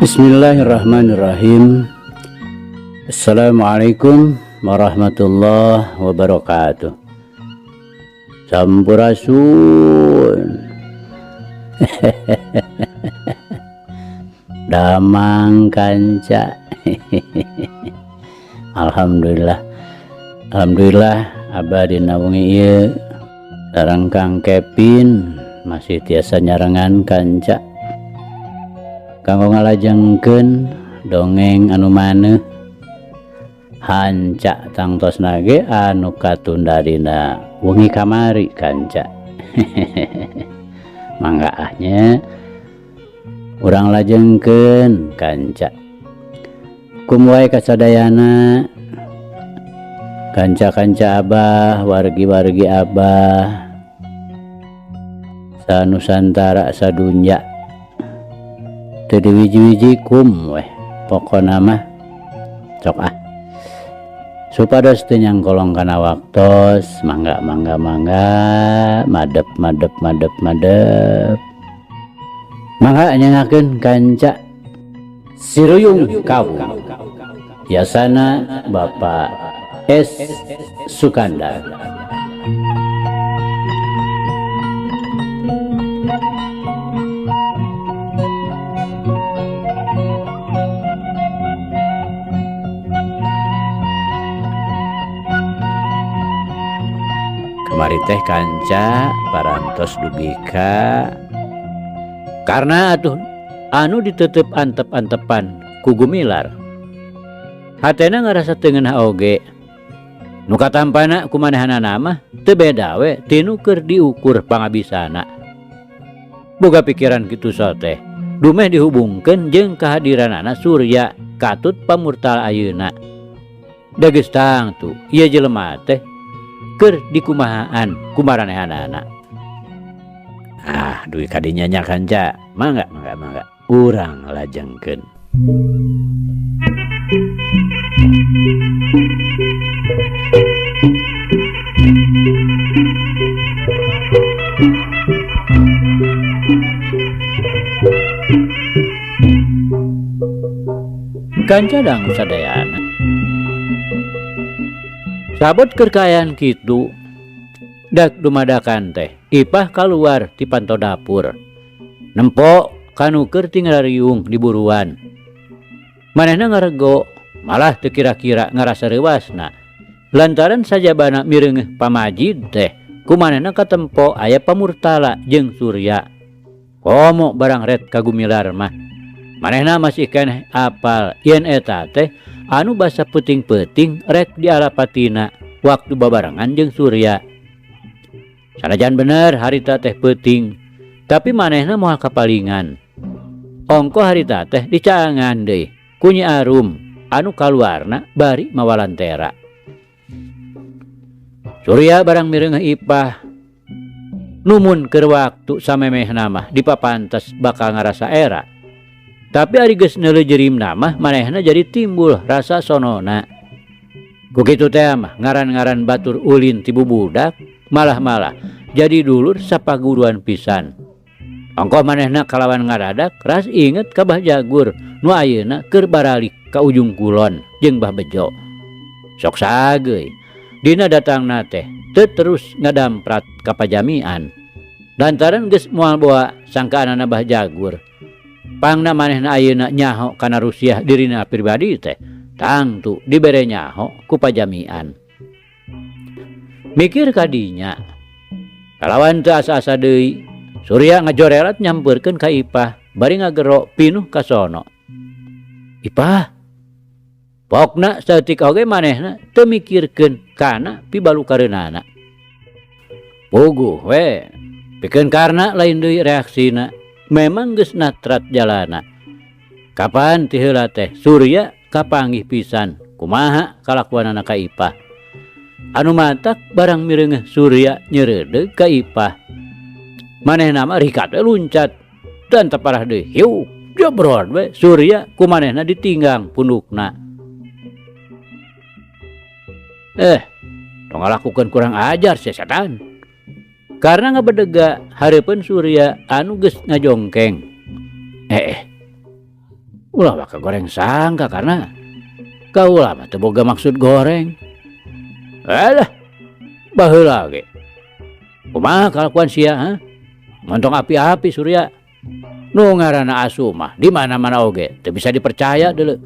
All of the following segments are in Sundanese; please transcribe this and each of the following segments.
Bismillahirrahmanirrahim. Assalamualaikum warahmatullahi wabarakatuh. Sampurasun. Damang kanca. Alhamdulillah. Alhamdulillah abah dina wengi ieu sareng Kang Kevin masih tiasa nyarengan kanca. Kanggo ngalajengkeun dongeng anu maneuh hanca tangtosna ge anu katunda dina wengi kamari kanca. Mangga ah nya urang lajengkeun kanca. Kum wae kasadayana kanca-kanca abah, wargi-wargi abah sanusantara sadunya teu diwiji-wiji kum weh pokona mah sok ah supados teu nyangkolong kana waktos mangga mangga mangga madep madep madep madep mangga nyengakeun kanca Siruyung Kawung yasana Bapak S Sukandar. Kamari teh kanca parantos dugi ka karena atuh anu ditutup antep-antepan ku Gumilar. Hatena ngarasa teu ngeunah oge. Nu katampana ku manehanana mah teu beda we tinu keur diukur pangabisana. Boga pikiran kitu soteh, dumeh dihubungkeun jeung kehadiranana Surya katut pamurtal ayeuna. Da geus tangtu ieu jelema teh keur dikumahaan ku maranehanana. Ah, duit kadinya nya kanca. Mangga, mangga, mangga. Urang lajengkeun. Kanca dangu sadayana. Sabot keur kaayaan kitu, dak dumadakan teh Ipah kaluar ti panto dapur. Nempo kanu keur tingrariung di buruan. Manehna ngarego, malah teu kira-kira ngarasa reuasna. Lantaran sajabana mireungeuh pamajid teh, ku manehna katempo aya pamurtala jeung Surya. Komo barang ret ka Gumilar mah. Manehna masih keneh apal yen eta teh anu basa peuting-peuting rek dialapatina waktu babarengan jeung Surya. Sanajan bener harita teh peuting, tapi manehna moal kapalingan. Ongko harita teh dicaangan deui ku Nyi Arum anu kaluarna bari mawalantera. Surya barang mireungeuh Ipah numun keur waktu samemehna mah dipapantes bakal ngarasa era. Tapi ari geus neuleuh jerimna mah manehna jadi timbul rasa sonona. Ku kitu teh mah ngaran-ngaran batur ulin ti bubudak malah-malah jadi dulur sapaguruan pisan. Ongkoh manehna kalawan ngaradak ras inget ka Bah Jagur nu ayeuna keur baralik ka ujung kulon jeung Bah Bejo. Sok sageuy dina datangna teh teu terus ngadamprat ka pajamian. Lantaran geus moal boa sangkaanana Bah Jagur. Pangna manehna ayeuna nyaho kana rusiah dirina pribadi teh tangtu dibere nyaho ku pajamian. Mikir kadinya kalawan teu asa-asa deui Surya ngajorelat nyampeurkeun ka Ipah bari ngagero pinuh ka sono. Ipah pokna saeutik oge manehna teu mikirkeun kana pibalukareunana. Puguh we pikeun karna lain deui reaksina memang geus natrat jalana. Kapan ti heula teh Surya kapanggih pisan kumaha kalakuanana ka Ipah. Anu matak barang mireungeuh Surya nyereudeuh ka Ipah. Manehna mah rikat we luncat dan teparah deui hiu jebrot we Surya ku manehna ditinggang pundukna. Tong ngalakukeun kurang ajar sia setan. Karena ngabedega hareupeun Surya anu geus ngajongkeng. Ulah waka goreng sangka karena kaula mah teu boga maksud goreng. Alah, baheula ge. Kumaha kalakuan sia, ha? Montong api-api Surya. Nu ngaranna asu mah di mana-mana oge teu bisa dipercaya deuleu.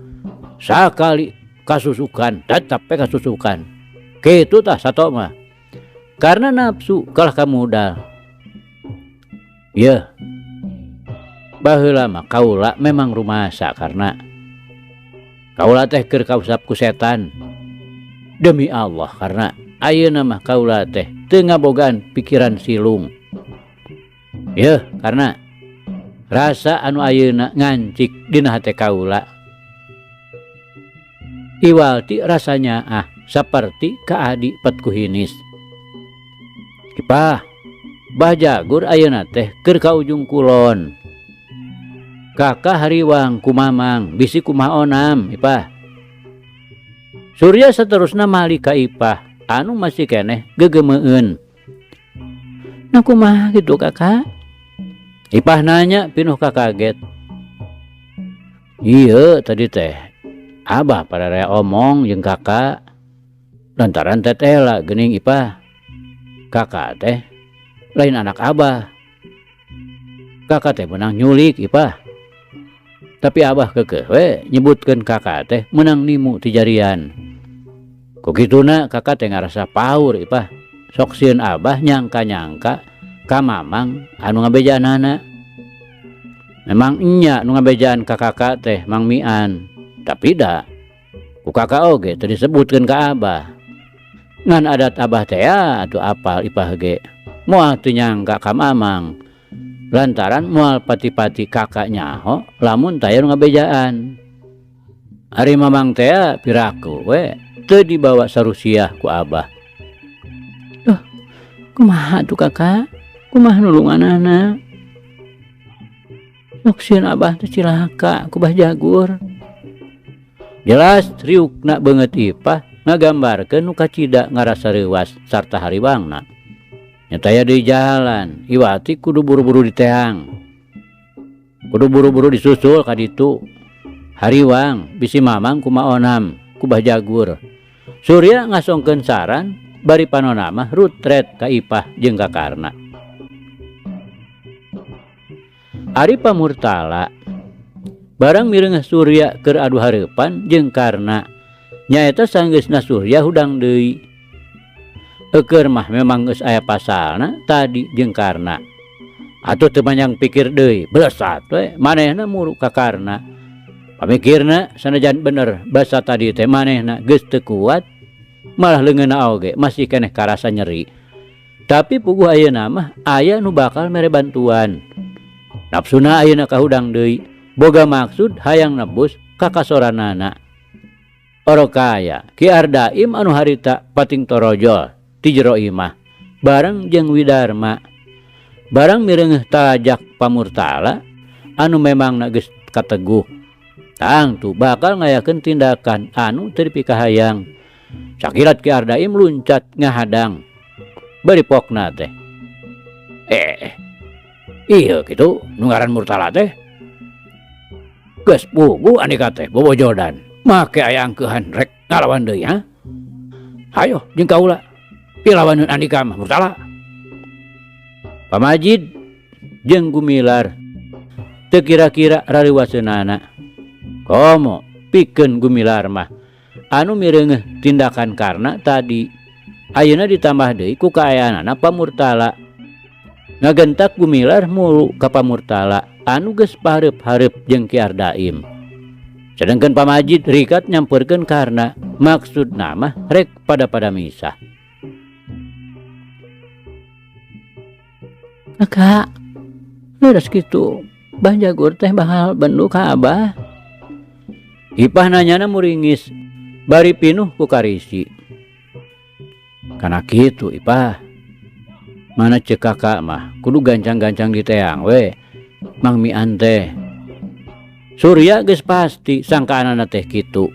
Sakali kasusukan, tetap we kasusukan. Kitu tah sato mah. Karena nafsu kalah ka modal. Yeuh. Baheula mah kaula memang rumasa karena kaula teh keur kausap ku setan. Demi Allah karena ayeuna mah kaula teh teu ngabogaan pikiran silung. Yeuh, karena rasa anu ayeuna ngancik dina hate kaula. Iwal ti rasanya ah saperti ka adi petkuhinis. Ipah, Bah Jagur ayeuna teh keur ka ujung kulon. Kakak hariwang ku Mamang bisi kumaha onam Ipah. Surya seterusna malik ka Ipah anu masih keneh gegemeun. Nah kumaha gitu kakak? Ipah nanya pinuh kakaget. Iya tadi teh abah pada raya omong jeung kakak lantaran tetela geuning Ipah. Kakak teh lain anak abah. Kakak teh menang nyulik Ipah. Tapi abah kekeh we nyebutkeun kakak teh menang nimu ti jarian. Ku kituna kakak teh ngarasa paur Ipah. Sok sieun abah nyangka-nyangka ka Mamang anu ngabejaanana. Memang enya nu ngabejaan ka kakak teh Mang Mian. Tapi da ku kakak oge teu disebutkeun ka abah. Ngan adat abah teh atuh apal Ipah ge. Moal teu nyangka ka Mamang. Lantaran moal pati-pati kakak nyaho lamun taya nu ngabejaan. Ari Mamang teh piraku we teu dibawa sarusiah ku abah. Duh, kumaha tuh kakak? Kumaha nulunganana? Sok sieun abah teh cilaka ku Bah Jagur. Jelas riukna beungeut Ipah ngagambarkeun nu kacida ngarasa reuwas sarta hariwangna. Nyata aya di jalan, iwati kudu buru-buru diteang. Kudu buru-buru disusul ka ditu. Hariwang bisi Mamang kumaha onam ku Bah Jagur. Surya ngasongkeun saran bari panona mah rutret ka Ipah jeung ka Karna. Ari Pamurtala barang mireungeuh Surya keur adu hareupan jeung Karna nyaeta sanggeusna Surya hudang deui. Eukeur mah memang geus aya pasalna tadi jeung Karna. Atuh teu panjang pikir deui, belesat we manehna muru ka Karna. Pamikirna sanajan bener basa tadi teh manehna geus teu kuat, malah leungeunna oge masih keneh karasa nyeri. Tapi puguh ayeuna mah aya nu bakal mere bantuan. Nafsuna ayeuna kahudang deui, boga maksud hayang nebus ka kasoranana. Orokaya Ki Ardaim anu harita pating torojol ti jero imah bareng jeung Widarma. Barang mireungeuh talajak Pamurtala anu memangna geus kateguh. Tangtu bakal ngayakeun tindakan anu teu dipikahayang. Sakilat Ki Ardaim luncat ngahadang. Bari pokna teh. Iya kitu nu ngaran Murtala teh. Geus puguh Andika teh bobojodan. Make aya angkeuhan rek ngalawan deui ha. Hayo jeung kaula. Pilawaneun Andika mah Murtala. Pamajid jeung Gumilar teu kira-kira rariwaseunana. Komo pikeun Gumilar mah anu mireungeuh tindakan Karna tadi. Ayeuna ditambah deui ku kaayaanana Pamurtala. Ngagentak Gumilar mulu ka Pamurtala anu geus pahareup-hareup jeung Ki Ardaim. Sedengkeun Pamajid rikat nyamperkeun Karna, maksudna mah rek pada-pada misah. Kakak, leres kitu, Bah Jagur teh bakal bendu ka abah. Ipah nanyana muringis, bari pinuh ku karisi. Kana kitu Ipah, mana ceuk kakak mah kudu gancang-gancang diteang we, Mang Mian teh. Surya geus pasti sangkaanana teh kitu.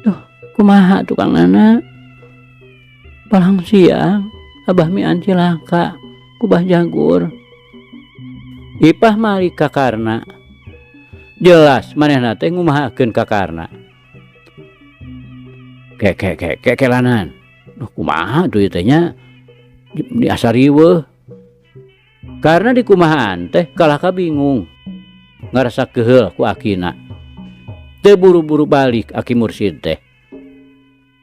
Duh, kumaha tukang nana? Palang siang, Abah Mian cilaka ku Bah Jagur. Ipah malik ka Karna. Jelas manehna teh ngumahakeun ka Karna. Ke ke ke ke kelanan. Duh kumaha tuh ieu teh nya di asa riweuh. Karna dikumahaan teh kalah ka bingung. Ngarasa keheul ku akina. Teu buru-buru balik aki mursid teh.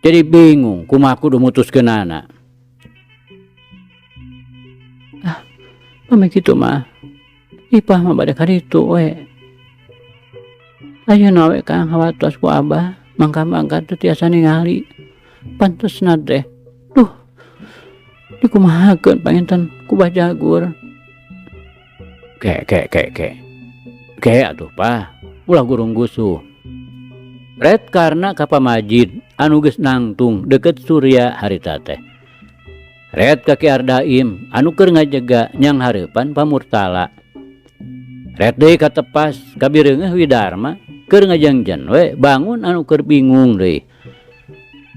Jadi bingung kumaha kudu mutuskeunana. Ah, pami kitu mah Ipah mah bade ka ditu we. Ayeuna we Kang hawatos ku Abah mangka-mangka teu tiasa ningali. Pantesna teh. Duh. Dikumahakeun panginten ku Bah Jagur. Ke ke ke ke. Ke atuh Pah, ulah gurung gusuh. Ret Karna ka pamajid anu geus nangtung deukeut Surya harita teh. Ret ka Ki Ardaim anu keur ngajega nyang hareupan Pamurtala. Ret deui ka tepas kabireungeuh Widarma keur ngajengjen we bangun anu keur bingung deui.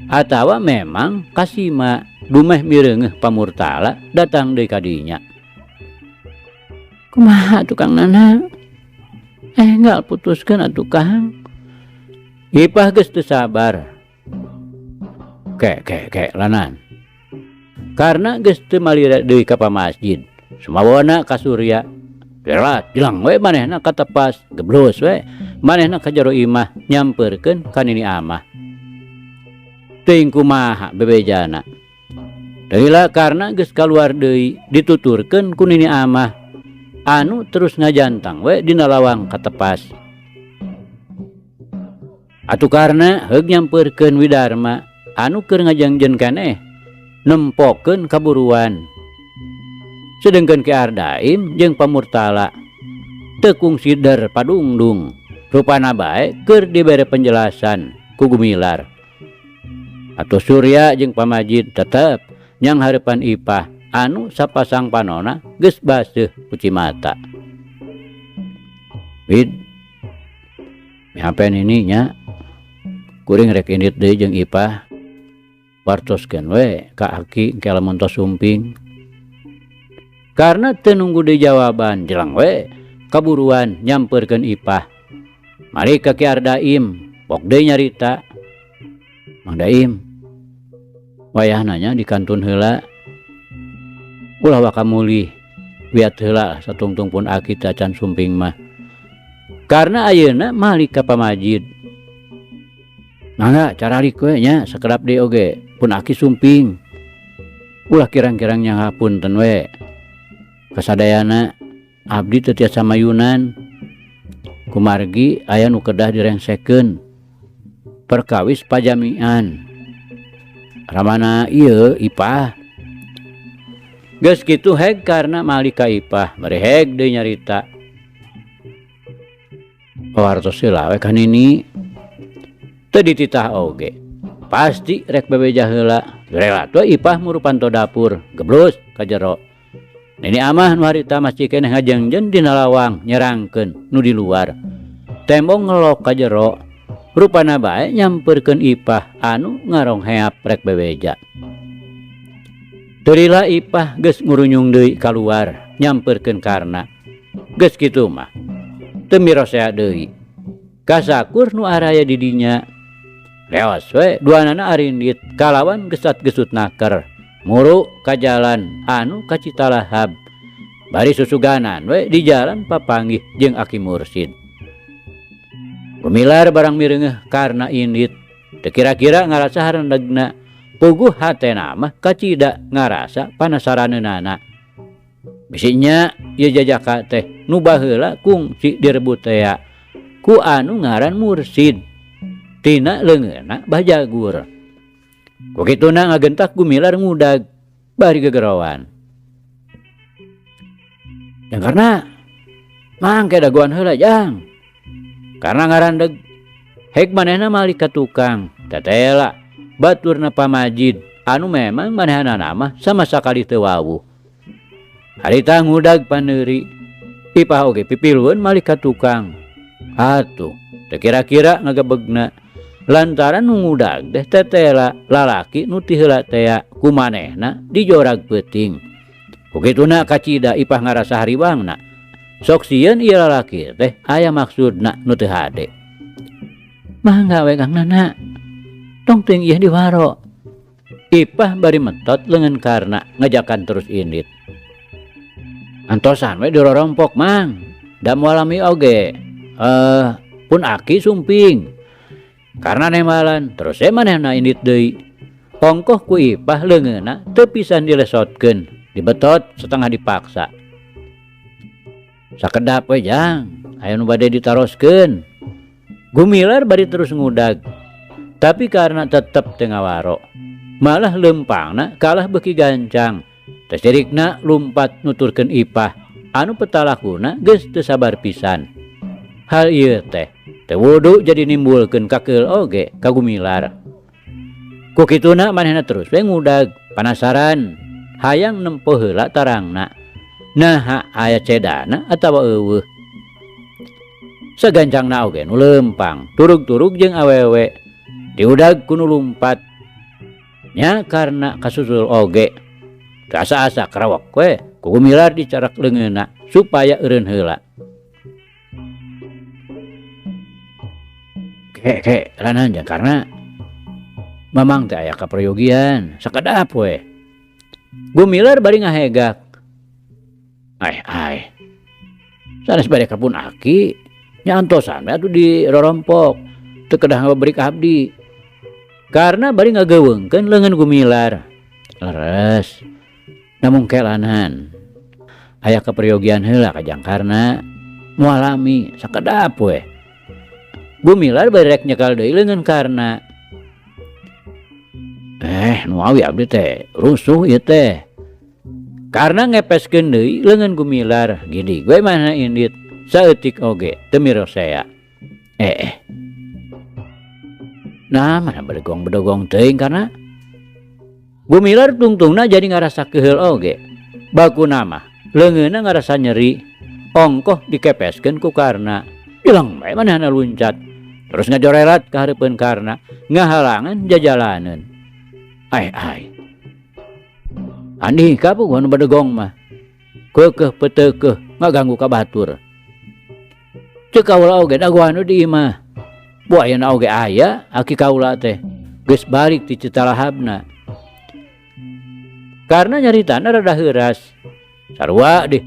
Atawa memang kasima dumeh mireungeuh Pamurtala datang deui ka dinya. Kumaha tukang nana? Enggal putuskeun atuh Kang. Ipah geus teu sabar. Ke ke ke lanan. Karna geus teu malira deui ka pamasjid. Sumawona ka Surya. Jelas jelang we manehna ka tepas geblus we manehna ka jero imah nyampeurkeun ka nini amah. Teuing kumaha bebejana. Deulila karna geus kaluar deui dituturkeun ku nini amah anu terus ngajantang we dina lawang ka tepas. Atuh karna heug nyampeurkeun Widarma anu keur ngajengjen keneh nempokeun kaburuan. Sedengkeun Ki Ardaim jeung Pamurtala teu kungsider padungdung rupana bae keur dibere penjelasan ku Gumilar. Atuh Surya jeung Pamajid tetep nyang hareupan Ipah anu sapasang panona geus baseuh ku cimata. Wid, mihapen ini nya kuring rek indit deui jeung Ipah wartoskeun we ka aki engke lamun tos sumping. Karna teu nunggu deui jawaban jelang we kaburuan nyampeurkeun Ipah. Mari ka Ki Ardaim pok deui nyarita. Mang Daim, wayahna nya dikantun heula ulah waka mulih wiat heula satungtung pun aki teh acan sumping mah. Karna ayeuna malik ka pamajid. Mangga caralik we nya sakedap deui oge pun aki sumping. Ulah kirang-kirang nya hapunten we. Kasadayana abdi teu tiasa mayunan. Kumargi aya nu kedah direngsekeun. Perkawis pajamian. Ramana ieu Ipah. Geus kitu heg karna malik ka Ipah bari heg deui nyarita. Pawartos heula we ka nini. Teu dititah oge. Pasti rek bebeja heula. Rela we Ipah murupan to dapur, geblus ka jero. Nini amah nu harita masih keneh ngajengjen dina lawang nyerangkeun nu di luar. Tembong ngelok ka jero. Rupana bae nyampeurkeun Ipah anu ngarongheap rek bebeja. Teu lila Ipah geus ngurunyung deui kaluar nyampeurkeun Karna. Geus kitu mah teu mirosea deui. Kasakur nu araya di dinya. Leos we duanana arindit kalawan gesat-gesut naker. Muru ka jalan anu ka Citalahab. Bari susuganan we di jalan papanggih jeung Aki Mursid. Gumilar barang mireungeuh karna indit. Teu kira-kira ngarasa harendegna. Puguh hatena mah kacida ngarasa panasaraneunana. Bisi nya ieu jajaka teh nu baheula kungsi direbut tea ku anu ngaran Mursid. Tina leungeunna Bah Jagur. Ku kituna ngagentak Gumilar ngudag bari gegerowan. Jang karna mangke dagoan heula jang. Karna ngarandeg hek manehna malik ka tukang tetela baturna pamajid anu memang manehanana mah sama sakali teu wawuh. Harita ngudag paneuri Ipah oge pipilueun malik ka tukang. Atuh teu kira-kira ngagebegna lantaran nu ngudag teh tetela lalaki nu ti heula tea ku manehna dijorag peuting. Ku kituna kacida Ipah ngarasa hariwangna. Sok sieun ieu lalaki teh aya maksudna nu teu hade. Mangga we Kang Nana. Tong teuing ieu diwaro. Ipah bari metot leungeun Karna ngajakan terus indit. Antosan we dirorompok Mang. Da moal lami oge. Pun aki sumping. Karna nembalan terus we manehna indit deui. Ongkoh ku Ipah leungeunna teu pisan dilesotkeun, dibetot setengah dipaksa. Sakedap we Jang, aya nu bade ditaroskeun. Gumilar bari terus ngudag. Tapi karena tetep teu ngawaro, malah leumpangna kalah beuki gancang. Teh sirikna lumpat nuturkeun Ipah anu petalakuna geus teu sabar pisan. Hal ieu teh teu wudu jadi nimbulkeun kakeul oge ka Gumilar. Ku kituna manehna terus we ngudag, panasaran, hayang nempo heula tarangna. Naha aya cedana atawa eueuh. Sagancangna oge nu leumpang, turug-turug jeung awewe. Diudag ku nu lumpat. Nya karena kasusul oge. Teu asa-asa karawak we ku Gumilar dicarak leungeunna supaya eureun heula. Ke ke lanan jang karena Mamang teh aya kaprayogian, sakedap we. Gumilar bari ngahegak. Ai ai. Sanes bade ka pun aki, nya antosan we atuh dirorompok. Teu kedah ngababrik abdi. Karena bari ngageuweungkeun leungeun Gumilar. Leres. Namung kelanan. Aya kaprayogian heula ka Jangkarna. Moal lami sakedap we. Gumilar bari rek nyekal deui leungeun Karna. Nu awi abdi teh rusuh ieu teh. Karena ngepeskeun deui leungeun Gumilar, gini gue mana indit saeutik oge teu mirosea. Nah, mana bedegong-bedegong teuing karena Gumilar tungtungna jadi ngarasa keheul oge. Bakuna mah leungeunna ngarasa nyeri, ongkoh dikepeskeun ku Karna. Dileng bae manehna luncat. Terus ngajorelat ka hareupeun Karna, ngahalangan jajalaneun. Ai ai. Andi kapuh nu bedegong mah. Keukeuh peuteukeuh ngaganggu ka batur. Ceuk kaula oge dagoan di imah. Buayana oge aya aki kaula teh. Geus balik ti Citalahabna. Karena nyaritana rada heuras. Sarua deh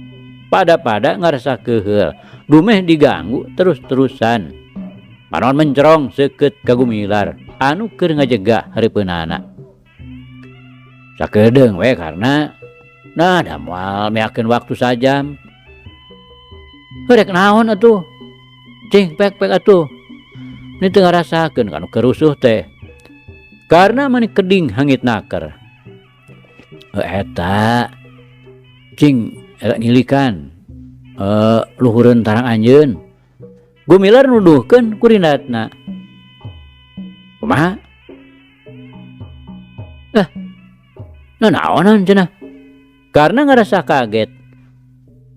pada-pada ngarasa keheul. Dumeh diganggu terus-terusan. Panon mencerong seukeut ka Gumilar anu keur ngajegah hareupeunana. Sakedeung we karena nah da moal meakeun waktu sajam. Rek naon atuh? Cing pek-pek atuh. Ni teu ngarasakeun kanu kerusuh teh. Karena mani keding hangit naker. Eta cing era ngilikan luhureun tarang anjeun. Gumilar nuduhkeun kurinatna. Kumaha? Nanaonan cenah. Karena ngarasa kaget.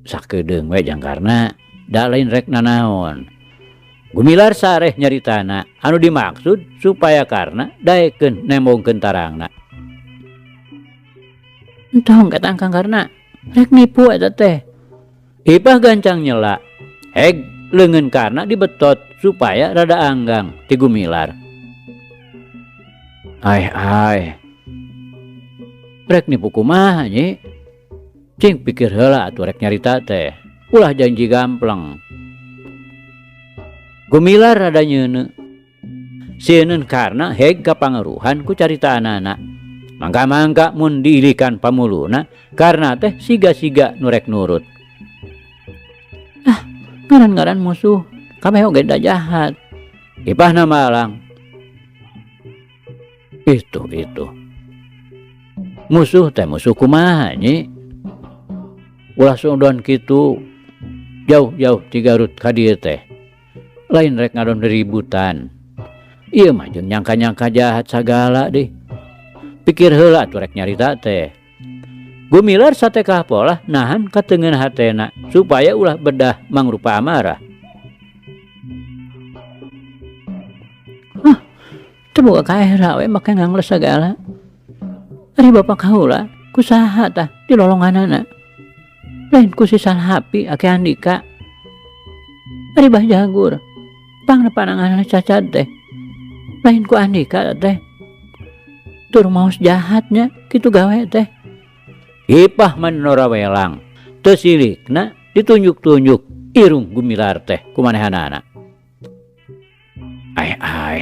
Sakedeung we jang karena da lain rek nanaon. Gumilar sareh nyaritana anu dimaksud supaya Karna daekeun nembongkeun tarangna. Entong katangkang Karna rek nipu eta teh. Ipah gancang nyela. Heg leungeun Karna dibetot supaya rada anggang ti Gumilar. Ai ai. Rek nipu kumaha nyi? Cing pikir heula atuh rek nyarita teh. Ulah janji gampleng. Gumilar rada nyeuneu. Sieun Karna heg kapangaruhan ku caritaanana. Mangka-mangka mun diilikan pamuluna Karna teh siga-siga nu rek nurut. Ah, ngaran-ngaran musuh kabeh oge da jahat. Ipahna malang. Itu itu. Musuh teh musuh kumaha nyi? Ulah sudon kitu. Jauh-jauh ti Garut ka dieu teh. Lain rek ngadon ributan. Ieu mah jeung nyangka-nyangka jahat sagala deh. Pikir heula atuh rek nyarita teh. Gumilar satekah polah nahan kateungeun hatena supaya ulah bedah mangrupa amarah. Hah, teu boga kaera we make ngangles sagala. Ari bapa kaula kusaha tah dilolonganana. Lain ku si Salhapi Aki Andika. Ari Bah Jagur pangna pananganna cacad teh. Lain ku Andika teh. Tur maos jahatnya kitu gawe teh. Ipah manora welang teu silikna ditunjuk-tunjuk irung Gumilar teh ku manehanana. Ai ai.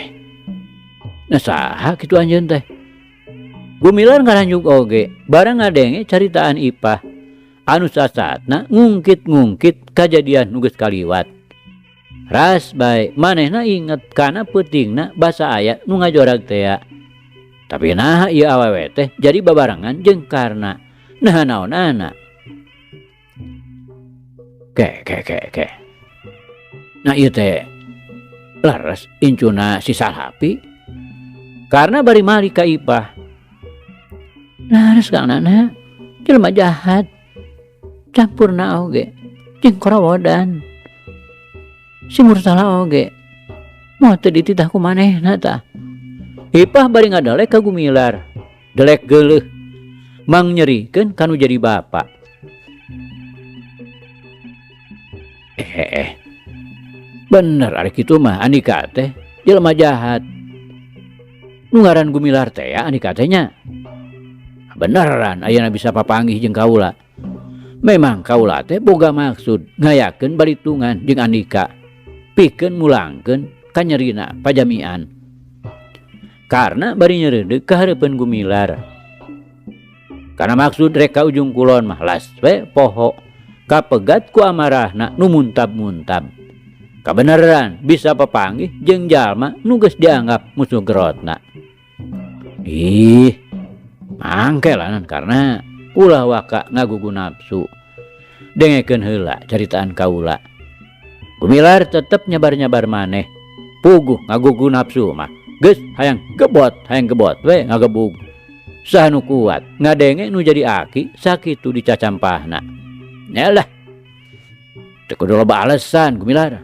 Nah saha kitu anjeun teh? Gumilar ngaranjuk oge barang ngadenge caritaan Ipah anu sasatna ngungkit-ngungkit kajadian nu geus kaliwat. Ras bae manehna inget kana peutingna basa aya nu ngajorag tea. Tapi naha ieu awewe teh jadi babarengan jeung Karna. Naha naonana? Ke ke ke ke. Nah ieu teh laras incuna si Salhapi. Karna bari malik ka Ipah. Laras Kang Nana jelema jahat. Campurna oge jeung korowodan. Si Murtala oge moal teu dititah ku manehna tah. Ipah bari ngadelek ka Gumilar. Delek geuleuh mangnyerikeun kanu jadi bapa. Eh, bener ari kitu mah Andika teh jelema jahat. Nu ngaran Gumilar teh ya Andika teh nya. Beneran ayeuna bisa papanggih jeung kaula. Memang kaula teh boga maksud ngayakeun balitungan jeung Andika. Pikeun mulangkeun kanyerina pajamian. Karna bari nyereudeuh ka hareupeun Gumilar. Karena maksud rek ka ujung kulon mah las we poho kapegat ku amarahna nu muntab-muntab. Kabeneran bisa papanggih jeung jalma nu geus dianggap musuh gerotna. Ih, mangke lanan karena ulah waka ngagugu nafsu. Dengekeun heula caritaan kaula. Gumilar tetep nyabar-nyabar maneh. Puguh ngagugu nafsu mah. Geus hayang gebot we ngagebug. Saha nu kuat ngadenge nu jadi aki sakitu dicacampahna. Nyalah. Teu kudu loba alasan Gumilar.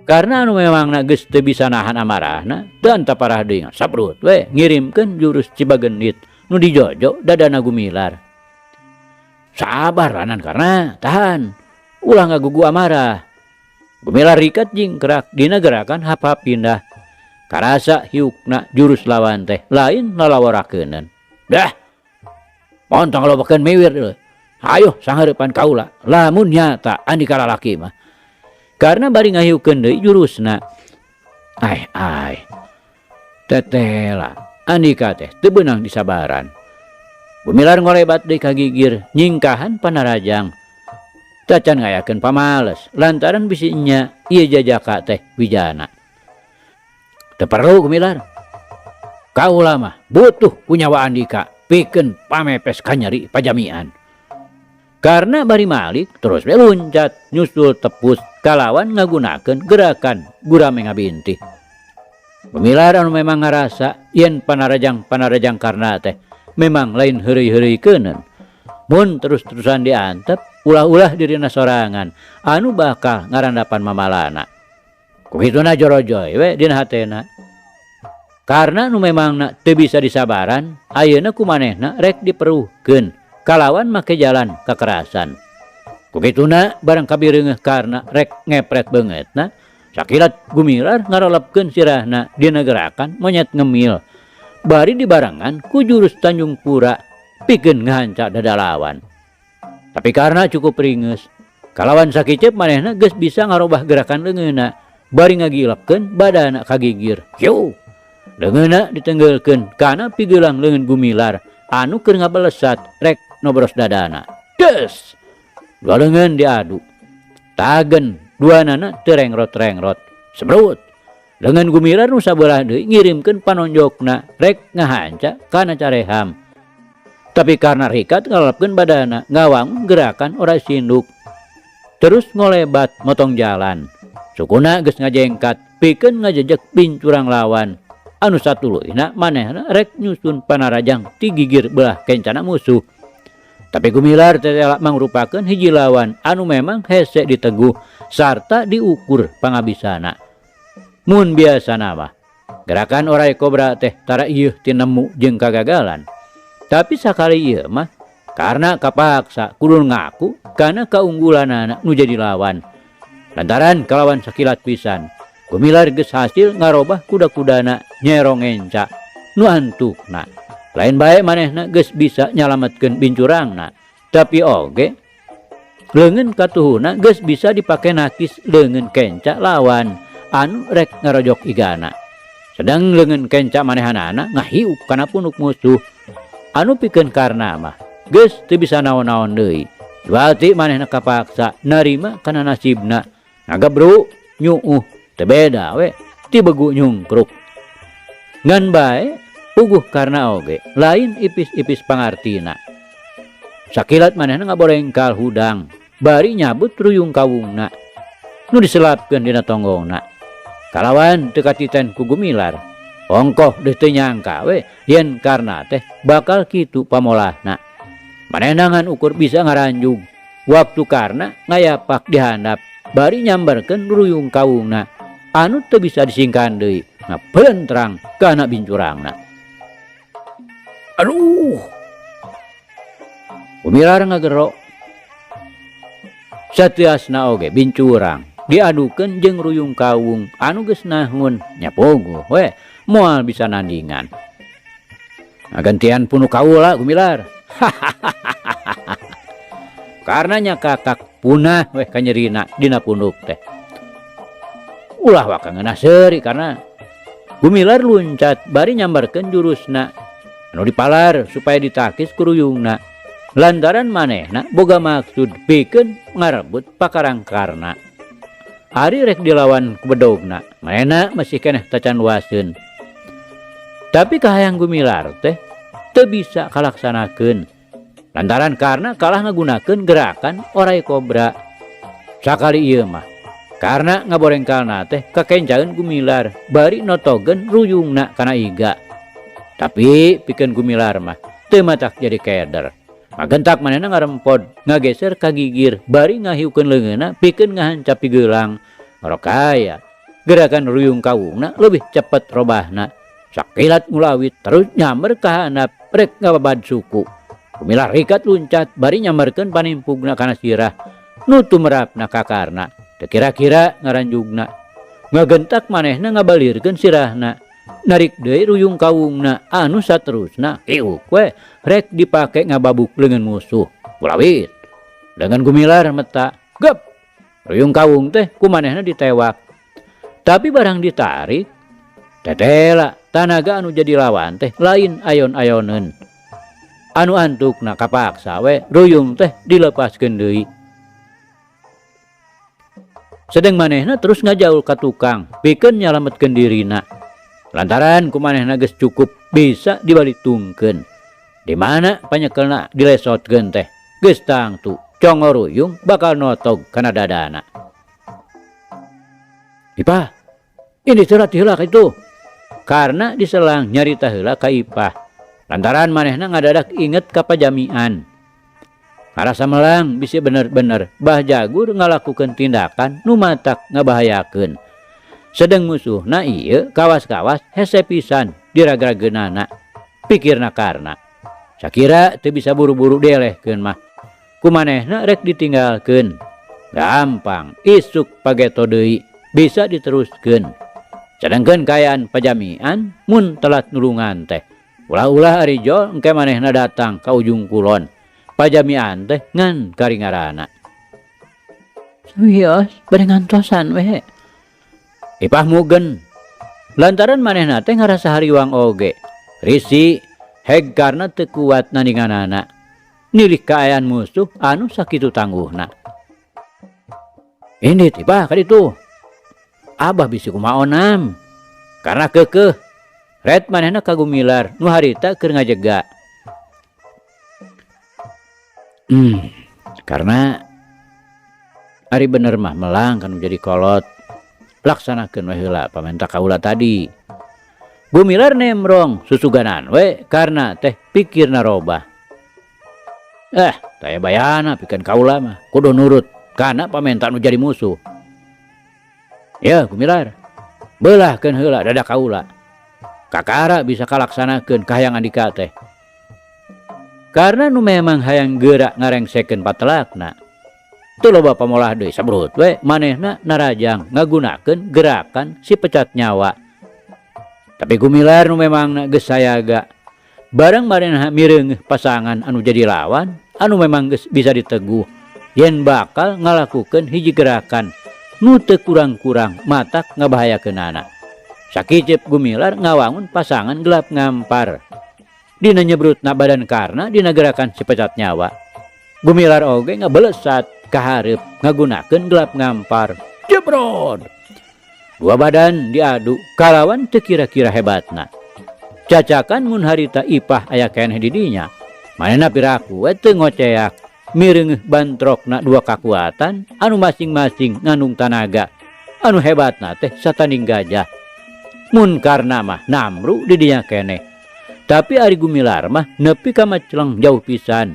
Karena anu memangna geus teu bisa nahan amarahna, teu antaparah deui saprut we ngirimkeun jurus Cibagendit nu dijojo dadana Gumilar. Sabar lanan karena tahan ulah ngagugu amarah. Gumilar rikat jingkrak dina gerakan hap-hap pindah. Karasa hiukna jurus lawan teh lain lalaworakeuneun. Dah. Montong lobakeun miwir deui. Hayoh sanghareupan kaula lamun nyata Andika lalaki mah. Karena bari ngahiukeun deui jurusna. Ai ai. Tetela Andika teh teu beunang disabaran. Gumilar ngolebat deui ka gigir nyingkahan panarajang. Tacan ngayakeun pamales lantaran bisi nya ieu jajaka teh wijana. Teu perlu Gumilar. Kaula mah butuh ku nyawa Andika pikeun pamepes kanyeri pajamian. Karena bari malik terus we luncat nyusul tepus kalawan ngagunakeun gerakan gurame ngabintih. Gumilar anu memang ngarasa yen panarajang-panarajang Karna teh memang lain heureuy-heureuykeuneuun. Mun terus-terusan diantep ulah-ulah dirina sorangan anu bakal ngarandapan mamalana. Kukituna jorojoy we dina hatena. Karena nu memangna teu bisa disabaran, ayeuna ku manehna rek diperuhkeun kalawan make jalan kekerasan. Kukituna barang kabireungeuh Karna rek ngepret beungeutna, sakilat Gumilar ngarolepkeun sirahna dina gerakan monyet ngemil. Bari dibarengan ku jurus Tanjung Pura pikeun ngahanca dada lawan. Tapi karena cukup ringeus, kalawan sakiceup manehna geus bisa ngarobah gerakan leungeunna bari ngagilepkeun badana ka gigir. Hiu! Leungeunna ditenggeulkeun kana pigelang leungeun Gumilar anu keur ngabalesat rek nobros dadana. Des! Dua leungeun diadu. Tagen duanana teu rengrot-rengrot. Semrut! Leungeun Gumilar nu sabelah deui ngirimkeun panonjokna rek ngahanca kana careham. Tapi karena rikat ngalepkeun badana ngawangun gerakan orai sinduk. Terus ngolebat motong jalan. Sukuna geus ngajengkat pikeun ngajejek pincurang lawan. Anu satuluyna manehna rek nyusun panarajang ti gigir belah kencana musuh. Tapi Gumilar tetela mangrupakeun hiji lawan anu memang hese diteguh sarta diukur pangabisana. Mun biasana mah gerakan orai kobra teh tara ieuh tinemu jeung kagagalan. Tapi sakali ieu mah Karna kapaksa kudu ngaku kana kaunggulanana nu jadi lawan. Lantaran kalawan sakilat pisan, Gumilar geus hasil ngarobah kuda-kudana nyerong enca nu antukna. Lain bae manehna geus bisa nyalametkeun bincurangna, tapi oge leungeun katuhuna geus bisa dipake nakis leungeun kenca lawan anu rek ngarojok igana. Sedang leungeun kenca manehanana ngahiuk kana punuk musuh anu pikeun Karna mah geus teu bisa naon-naon deui. Berarti manehna kapaksa narima kana nasibna ngagebru nyuuh teu beda we ti begu nyungkruk. Ngan bae puguh Karna oge lain ipis-ipis pangartina. Sakilat manehna ngaborengkal hudang bari nyabut ruyung kawungna nu diselapkeun dina tonggongna. Kalawan teu katiten ku Gumilar. Ongkoh deuh teu nyangka we yen Karna teh bakal kitu pamolahna. Manehna ngan ukur bisa ngaranjug waktu Karna ngayapak di handap bari nyambarkeun ruyung kawungna anu teu bisa disingkan deui ngapelentrang kana bincurangna. Aduh. Gumilar ngagero. Sateuasna oge bincurang diadukeun jeung ruyung kawung anu geus nahun nya puguh we moal bisa nandingan. Ngagantian punuk kaula Gumilar. Karna nya kakak punah weh kanyerina dina punuk teh. Ulah waka ngeunah seuri karena Gumilar luncat bari nyambarkeun jurusna anu dipalar supaya ditakis ku ruyungna. Lantaran manehna boga maksud pikeun ngarebut pakarang Karna. Ari rek dilawan ku bedogna, manehna masih keneh tacan luaseun. Tapi kahayang Gumilar teh teu bisa kalaksanakeun. Lantaran Karna kalah ngagunakeun gerakan orai kobra. Sakali ieu mah Karna ngaborengkalna teh kakencaeun Gumilar bari notogeun ruyungna kana iga. Tapi pikeun Gumilar mah teu matak jadi keder. Magentak manehna ngarempod ngageser ka gigir bari ngahiukeun leungeunna pikeun ngahancap pigelang. Ngarokaya gerakan ruyung kawungna leuwih cepet robahna. Sakilat ngulawit terus nyamber ka handap rek ngababad suku. Gumilar rikat luncat bari nyamberkeun panimpugna kana sirah nu tumerapna ka Karna. Teu kira-kira ngaranjugna. Ngagentak manehna ngabalirkeun sirahna. Narik deui ruyung kawungna anu saterusna kiuk we rek dipake ngababuk leungeun musuh. Kulawit. Leungeun Gumilar meta gep. Ruyung kawung teh ku manehna ditewak. Tapi barang ditarik tetela tanaga anu jadi lawan teh lain ayon-ayoneun. Anu antukna kapaksa we ruyung teh dilepaskeun deui. Sedeng manehna terus ngajaul ka tukang pikeun nyalametkeun dirina. Lantaran ku manehna geus cukup bisa dibalitungkeun. Di mana panyekelna dilesotkeun teh geus tangtu congor ruyung bakal notog kana dadana. Ipah, ini surat heula ka itu. Karna diselang nyarita heula ka Ipah. Lantaran manehna ngadadak inget ka pajamian. Ngarasa melang bisi bener-bener Bah Jagur ngalakukeun tindakan nu matak ngabahayakeun. Sedeng musuhna ieu kawas-kawas hese pisan diragrageunana. Pikirna Karna. Sakira teu bisa buru-buru dielehkeun mah. Ku manehna rek ditinggalkeun. Gampang, isuk pageto deui bisa diteruskeun. Sedengkeun kaayaan pajamian mun telat nulungan teh. Ulah-ulah ari jol engke manehna datang ka ujung kulon. Pajamian teh ngan karingarana. Wios, bade ngantosan we. Ipah mugen. Lantaran manehna teh ngarasa hariwang oge. Risi heg karna teu kuat nandinganana. Nilih kaayaan musuh anu sakitu tangguhna. Ini Ipah ka ditu. Abah bisi kumaha onam. Karna keukeuh. Ret manehna ka Gumilar nu harita keur ngajega. Karena ari bener mah melang kan jadi kolot. Laksanakeun we heula pamenta kaula tadi. Gumilar nemrong susuganan we karena teh pikirna robah. Taya bayana pikeun kaula mah kudu nurut kana pamenta nu jadi musuh. Ya Gumilar, beulahkeun heula dada kaula. Kakara bisa kalaksanakeun kahayang andika teh. Karna nu memang hayang geura ngarengsekeun patelakna. Teu loba pamolah deui sabrut we manehna narajang ngagunakeun gerakan si pecat nyawa. Tapi Gumilar nu memangna geus sayaga. Barang manehna mireungeuh pasangan anu jadi lawan anu memang geus bisa diteguh yen bakal ngalakukeun hiji gerakan nu teu kurang-kurang matak ngabahayakeunana. Sakiceup Gumilar ngawangun pasangan gelap ngampar. Dina nyebrutna badan Karna dina gerakan si pecat nyawa. Gumilar oge ngabelesat ka hareup ngagunakeun gelap ngampar. Jebrod! Dua badan diadu kalawan teu kira-kira hebatna. Cacakan mun harita Ipah aya keneh di dinya. Manehna piraku we teu ngoceak. Mireungeuh bantrokna dua kakuatan anu masing-masing ngandung tanaga. Anu hebatna teh satanding gajah. Mun Karna mah namru di dinya keneh. Tapi ari Gumilar mah nepi ka maceleng jauh pisan.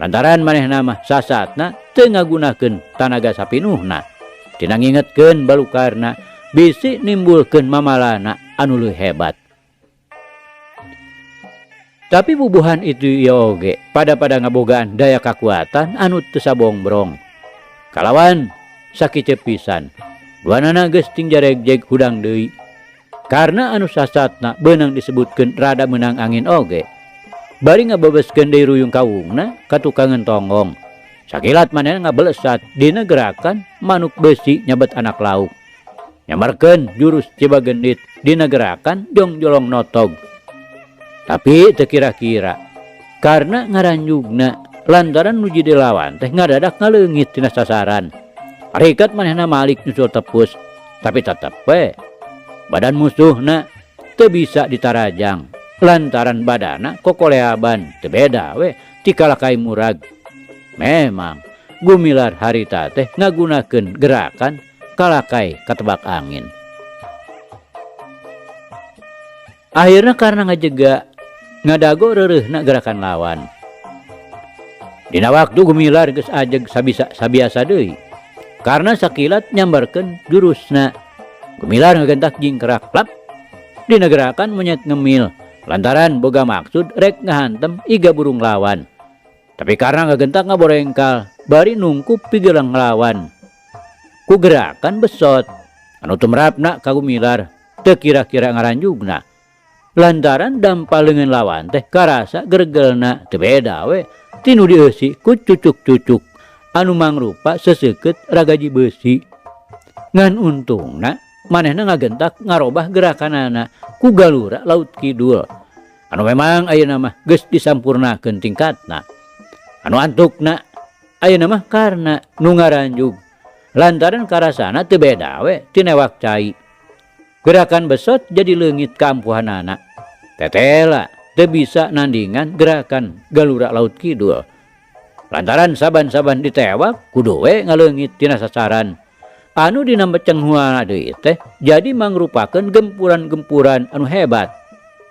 Lantaran manehna mah sasatna teu ngagunakeun tanaga sapinuhna. Tina ngingetkeun balukarna bisi nimbulkeun mamalana anu leuwih hebat. Tapi bubuhan itu ieu oge pada-pada ngabogaan daya kakuatan anu teu sabongbrong. Kalawan sakiceup pisan. Duanana geus ting jaregjeg hudang deui. Karna anu sasatna beunang disebutkeun rada meunang angin oge. Bari ngabebeskeun deui ruyung kawungna ka tukangeun tonggong. Sakilat manehna ngabelesat dina gerakan manuk besi nyabet anak lauk. Nyambarkeun jurus Cibagendit dina gerakan jongjolong notog. Tapi teu kira-kira karena ngaranjugna lantaran nu jadi lawan teh ngadadak ngaleungit tina sasaran. Harikat manehna malik nyusul tepus, tapi tetep we badan musuhna teu bisa ditarajang lantaran badana kokoleaban teu beda we ti kalakai murag. Memang Gumilar harita teh ngagunakeun gerakan kalakai katebak angin. Akhirna karena ngajega ngadago reureuhna gerakan lawan. Dina waktu Gumilar geus ajeg sabisa sabiasa deui. Karena sakilat nyambarkeun jurusna. Gumilar ngagentak jingkerak plap. Dina gerakan monyet ngemil lantaran boga maksud rek ngahantem iga burung lawan. Tapi karena ngagentak ngaborengkal bari nungkup pigelang lawan. Ku gerakan besot anu tumrapna ka Gumilar teu kira-kira ngaranjugna. Lantaran dampa leungeun lawan teh karasa gergelna teu beda we tinu dieusi ku cucuk-cucuk anu mangrupa seseukeut ragaji beusi. Ngan untungna manehna ngagentak ngarobah gerakanana ku galura laut kidul anu memang ayeuna mah geus disampurnakeun tingkatna. Anu antukna ayeuna mah karna nu ngaranjug lantaran karasana teu beda we tinewak cai. Gerakan besot jadi leungit kaampuhanana. Tetela teu bisa nandingan gerakan galura laut kidul. Lantaran saban-saban ditewak kudu we ngaleungit tina sasaran. Anu dina mecenghuana deui teh jadi mangrupakeun gempuran-gempuran anu hebat.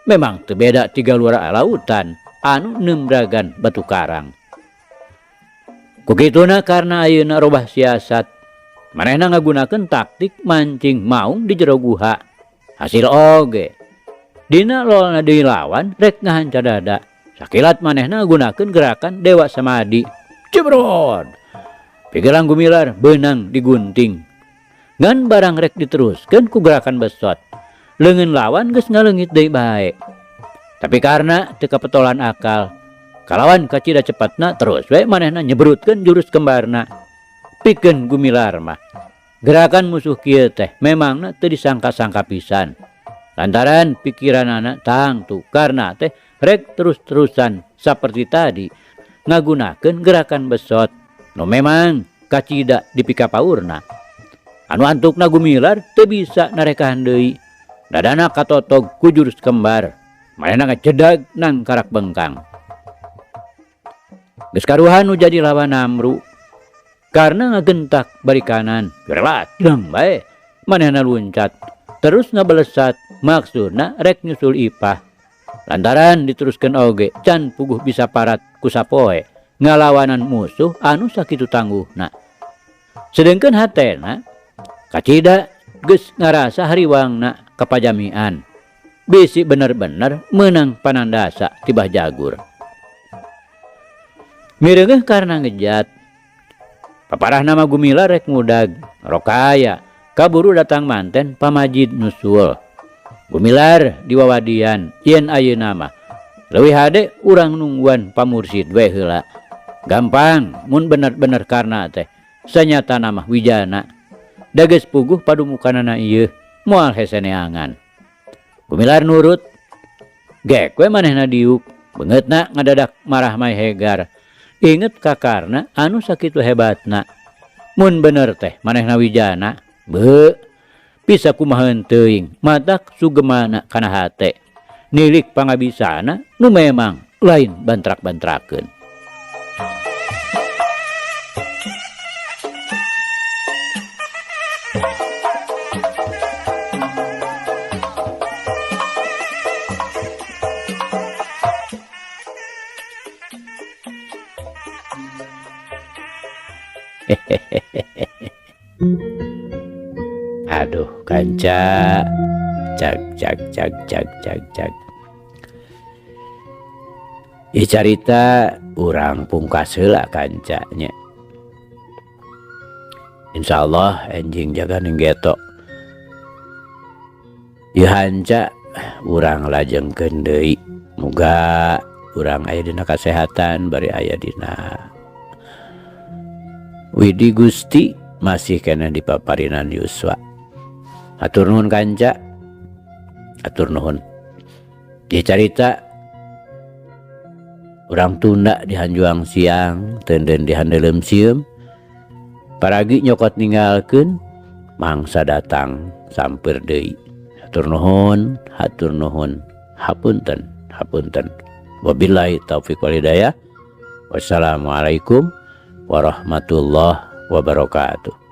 Memang teu beda ti galura lautan anu neumragan batu karang. Kukituna karena ayeuna robah siasat. Manehna ngagunakeun taktik mancing maung di jero guha. Hasil oge. Dina lolna deui lawan rek ngahanca dada. Sakilat manehna ngagunakeun gerakan Dewa Samadi. Jebrod. Pigelang Gumilar beunang digunting. Ngan barang rek diteruskeun ku gerakan besot. Leungeun lawan geus ngaleungit deui bae. Tapi karena teu kapetolan akal, kalawan kacida cepatna terus we manehna nyebrutkeun jurus kembarna. Pikeun Gumilar mah gerakan musuh kieu teh memangna teu disangka-sangka pisan. Lantaran pikiranana tangtu karena teh rek terus-terusan saperti tadi ngagunakeun gerakan besot nu memang kacida dipikapaurna. Anu antukna Gumilar teu bisa narekahan deui. Dadana katotog ku jurus kembar. Manehna ngacedag nang karak bengkang. Geus karuhan nu jadi lawan Amru. Karena ngagentak bari kanan, gerelat deng bae. Manehna luncat, terus ngabelesat, maksudna rek nyusul Ipah. Lantaran diteruskeun oge can puguh bisa parat ku sapoe ngalawanan musuh anu sakitu tangguhna. Sedengkeun hatena kacida geus ngarasa hariwangna kapajamian. Bisi bener-bener meunang panandasa tibah jagur. Mireungeuh Karna ngejat. Paparahna mah Gumilar rek ngudag, rokaya kaburu datang manten pamajid nusul. Gumilar diwawadian yen ayeuna mah leuwih hade urang nungguan pamursid we heula. Gampang mun bener-bener Karna teh sanyatana mah wijana. Da geus puguh padumukanana ieu moal hese neangan. Gumilar nurut. Gek we manehna diuk, beungeutna ngadadak marah mai hegar. Inget ka Karna anu sakitu hebatna. Mun bener teh manehna wijana, beuh bisa kumaha teuing matak sugemana kana hate. Nilik pangabisana nu memang lain bantrak-bantrakeun. Aduh kanca, cag cag cag cag cag cag. Ieu carita urang pungkas heula kanca nya. Insyaallah enjing jaga ning geto. Ieu hanca urang lajengkeun deui. Muga urang aya dina kasehatan bari aya dina Widi Gusti masih kena di paparinan Yuswa. Hatur nuhun kanca. Hatur nuhun. Ieu carita urang tunda di hanjuang siang, tenden di handeuleum sieum. Paragi nyokot ninggalkeun, mangsa datang sampeur deui. Hatur nuhun, hatur nuhun. Hapunten, hapunten. Wabillahi taufik wal hidayah. Wassalamualaikum warahmatullahi wabarakatuh.